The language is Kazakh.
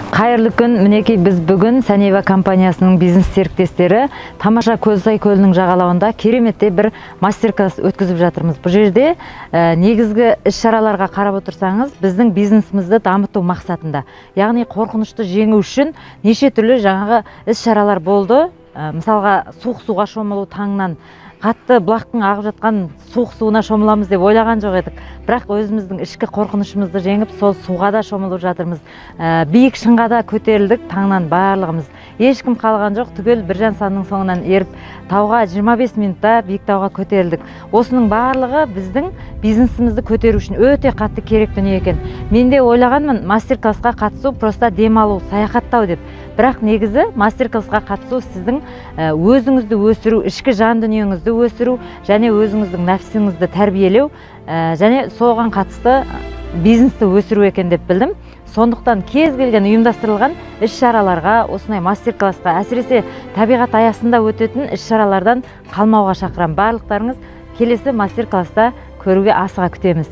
Қайырлы күн, мінекей біз бүгін Санева компаниясының бизнес серіктестері тамаша Көлсай көлінің жағалауында кереметтей бір мастер-класс өткізіп жатырмыз. Бұл жерде негізгі іс-шараларға қарап отырсаңыз, біздің бизнесімізді дамыту мақсатында, яғни қорқынышты жеңу үшін неше түрлі жаңағы іс-шаралар болды. Мысалға, суық суға шомылу, таңнан қатты бұлақтың ағып жатқан суық суына шомыламыз деп ойлаған жоқ едік. Бірақ өзіміздің ішкі қорқынышымызды жеңіп, сол суға да шомылып жатырмыз. Биік шыңға да көтерілдік таңнан барлығымыз. Ешкім қалған жоқ, түгел Біржан санның соңынан еріп, тауға 25 минутта биік тауға көтерілдік. Осының барлығы біздің бизнесімізді көтеру үшін өте қатты керек дүние екен. Мен де ойлағанмын, мастер-классқа қатысу просто демалу, саяхаттау деп. Бірақ негізі мастер-классқа қатысу сіздің өзіңізді өсіру, ішкі жан дүниеңізді өсіру және өзіңіздің нәпсіңізді тәрбиелеу және соған қатысты бизнесті өсіру екен деп білдім. Сондықтан кез келген ұйымдастырылған іс-шараларға, осындай мастер-классқа, әсіресе табиғат аясында өтетін іс-шаралардан қалмауға шақырамын. Барлықтарыңыз келесі мастер-класста көруге асыға күтеміз.